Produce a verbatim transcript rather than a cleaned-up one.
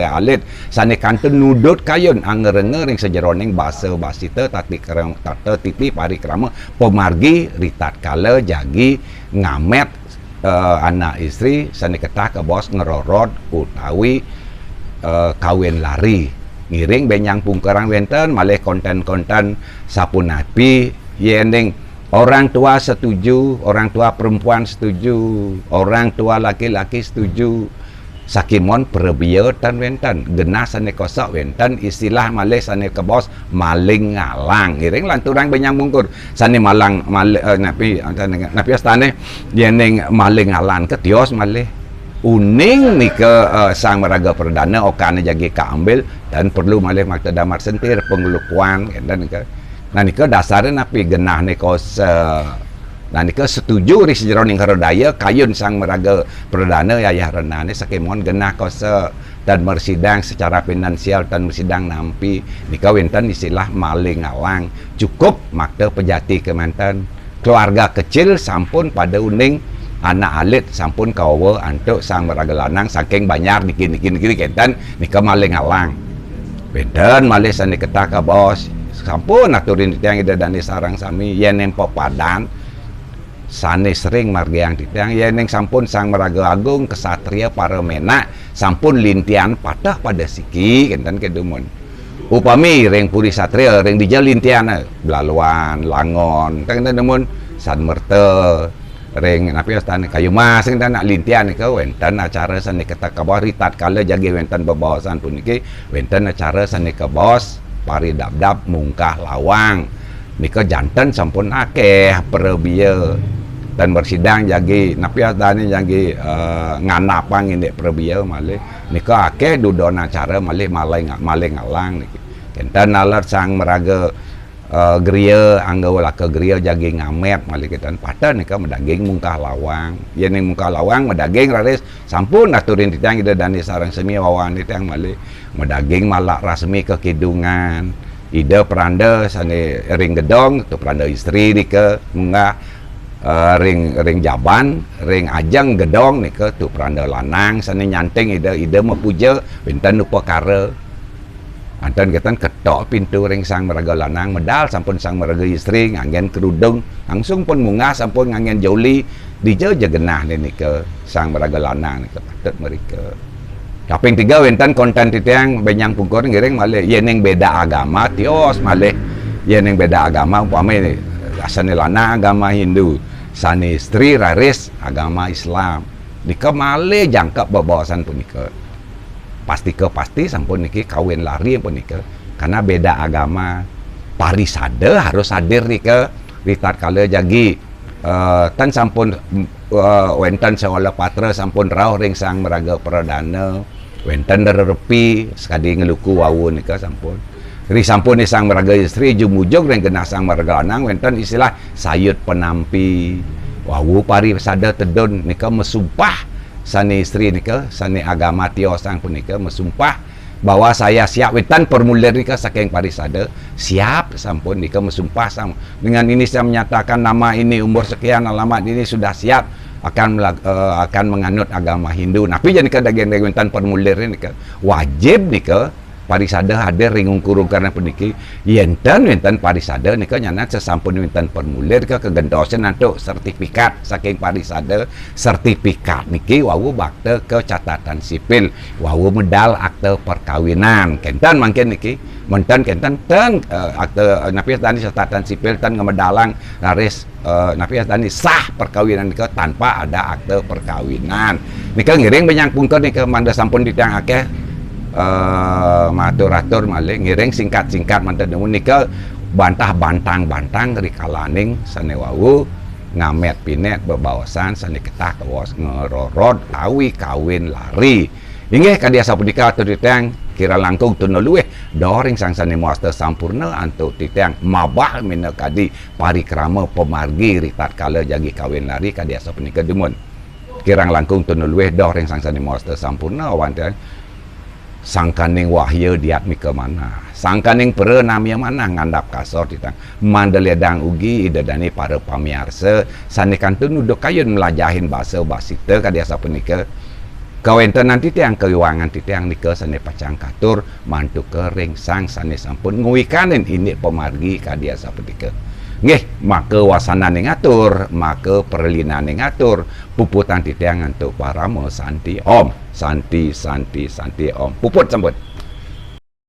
alit, sane kantun nudut kayun angerenge ring sajeroning basa basita tati krama, tata titi parikrama pamargi ritatkala jagi ngamet, eh, anak istri sane ketah kabaos ngrorod utawi, eh, kawin lari. Ngiring benjang pungkuran wenten malih konten-konten sapunapi, yening orang tua setuju, orang tua perempuan setuju, orang tua laki-laki setuju. Sakimon prabia tan wenten, genah sane kosak wenten, istilah malih sane kabaos maling ngalang. Ngiring lanturang benjang pungkur. Sane malang, mal-, eh, napi, napi astane, yening maling ngalang ke tios malih. Uning nika, eh, Sang Maraga Pradana okane jagi kaambil, tan perlu malih makta damar sentir, panglukuan, enten nika. Nah, nika dasare napi genah nika se-, nah, nika setuju ri sajeroning hara daya kayun Sang Maraga Pradana yayah renane sakemon genah kosa tan mresidang secara finansial, tan mresidang nampi. Nika wenten istilah maling ngalang. Cukup makta pejati kemanten. Keluarga kecil sampun pada uning, anak alit sampun kawawa antuk Sang Maraga Lanang saking banjar niki, niki, niki, niki, kenten, nika maling ngalang. Wenten malih sane ketah kabaos, sampun aturin titiang Ida Dane sareng sami, yening pepadan sane sering margiang titiang, yening sampun Sang Maraga Agung, ksatria, para menak, sampun lintian pateh pada siki, kenten ke dumun. Upami ring puri satria, ring dija lintian, Blaluan, Langon, kenten dumun, San Merta, ring napi astane Kayu Mas, kenten lintian nika wenten acara sane ketah kabaos ritatkala jagi wenten bebaosan puniki, wenten acara sane kabaos paridabdab mungkah lawang. Nika janten sampun akeh prabia. Tan mresidang jagi, napi astane jagi, eh, ngandapang indik prabia malih. Nika akeh dudon acara malih maling, maling ngalang niki. Kenten alit Sang Maraga, eh, Gria, angga walaka Gria jagi ngamet malih kenten. Pateh nika madaging mungkah lawang. Yening mungkah lawang madaging raris sampun aturin titiang Ida Dane sareng sami wawan titiang malih. Madaging malak rasmi kakidungan. Ida Pranda sane ring gedong, tu Pranda istri nika munggah, eh, ring, ring jaban, ring ajeng gedong nika tu Pranda lanang sane nyanting Ida, Ida mapuja, wenten upakara. Anten kenten ketok pintu ring Sang Maraga Lanang, medal sampun Sang Maraga Istri nganggen kerudung, langsung pun munggah sampun nganggen joli, dija ja genahne nika Sang Maraga Lanang nika patut mrika. Kaping tiga wenten konten titiang benjang pungkur ngiring malih, yening beda agama tios malih. Yening beda agama umpami sane lanang agama Hindu, sane istri raris agama Islam. Nika malih jangkep bebaosan punika. Pastika pasti sampun niki kawin lari punika. Karena beda agama. Parisada harus hadir nika ritatkala jagi, eh, tan sampun, eh, wenten sawala patra sampun rauh ring Sang Maraga Pradana, wenten rerepi sakadi ngluku wau nika sampun. Ri sampun Sang Maraga Istri jumujug ring genah Sang Maraga Lanang wenten istilah sayut panampi. Wau parisada tedun nika masumpah sane istri nika, sane agama tiosang punika masumpah bahwa saya siap, wenten formulir nika saking parisada, siap sampun nika masumpah sang, dengan ini saya menyatakan nama ini, umur sekian, alamat ini sudah siap akan melak-, eh, akan menganut agama Hindu. Napi ja nika daging wenten formulir nika, wajib nika parisada hadir ring ungkur-ungkuran puniki. Yenten wenten parisada nika nyanan sasampun wenten formulir ke kagentosin antuk sertifikat saking parisada. Sertifikat niki wau bakta ke catatan sipil, wau medal akta perkawinan. Kenten mangkin niki, menten kenten ten, eh, akta, eh, napi tadi catatan sipil ten ngamedalang raris, eh, napi tadi sah perkawinan nika tanpa ada akta perkawinan. Nika ngiring benjang pungkur nika mangda sampun titiang akeh, eh, matur-atur malih ngiring singkat-singkat manten dumun nika bantah bantang-bantang rikalaning sane wau ngamet pinet bebaosan sane ketah kabaos ngrorod awi kawin lari. Inggih kadi asapunika atur titiang kirang langkung tuna luih doh ring sang sane mawasta sampurna antuk titiang mabah minakadi parikrama pamargi ritatkala jagi kawin lari kadi asapunika dumun. Kirang langkung tuna luih doh ring sang sane mawasta sampurna awan titiang sangkaning wahya diatmika manah, sangkaning pranamya manah ngandap kasor titiang. Mangda ledang ugi Ida Dane para pamiarsa sane kantun nuduk kayun mlajahin basa basita kadi asapunika. Kawéntenan titiang, kawiwangan titiang nika sané pacang katur mantuka ring sang sané sampun ngwikanin indik pamargi kadi asapunika. Nggih, maka wasanané ngatur, maka pralinané ngatur, puputang titiang antuk parama santi. Om, santi, santi, santi, Om. Puput sampun.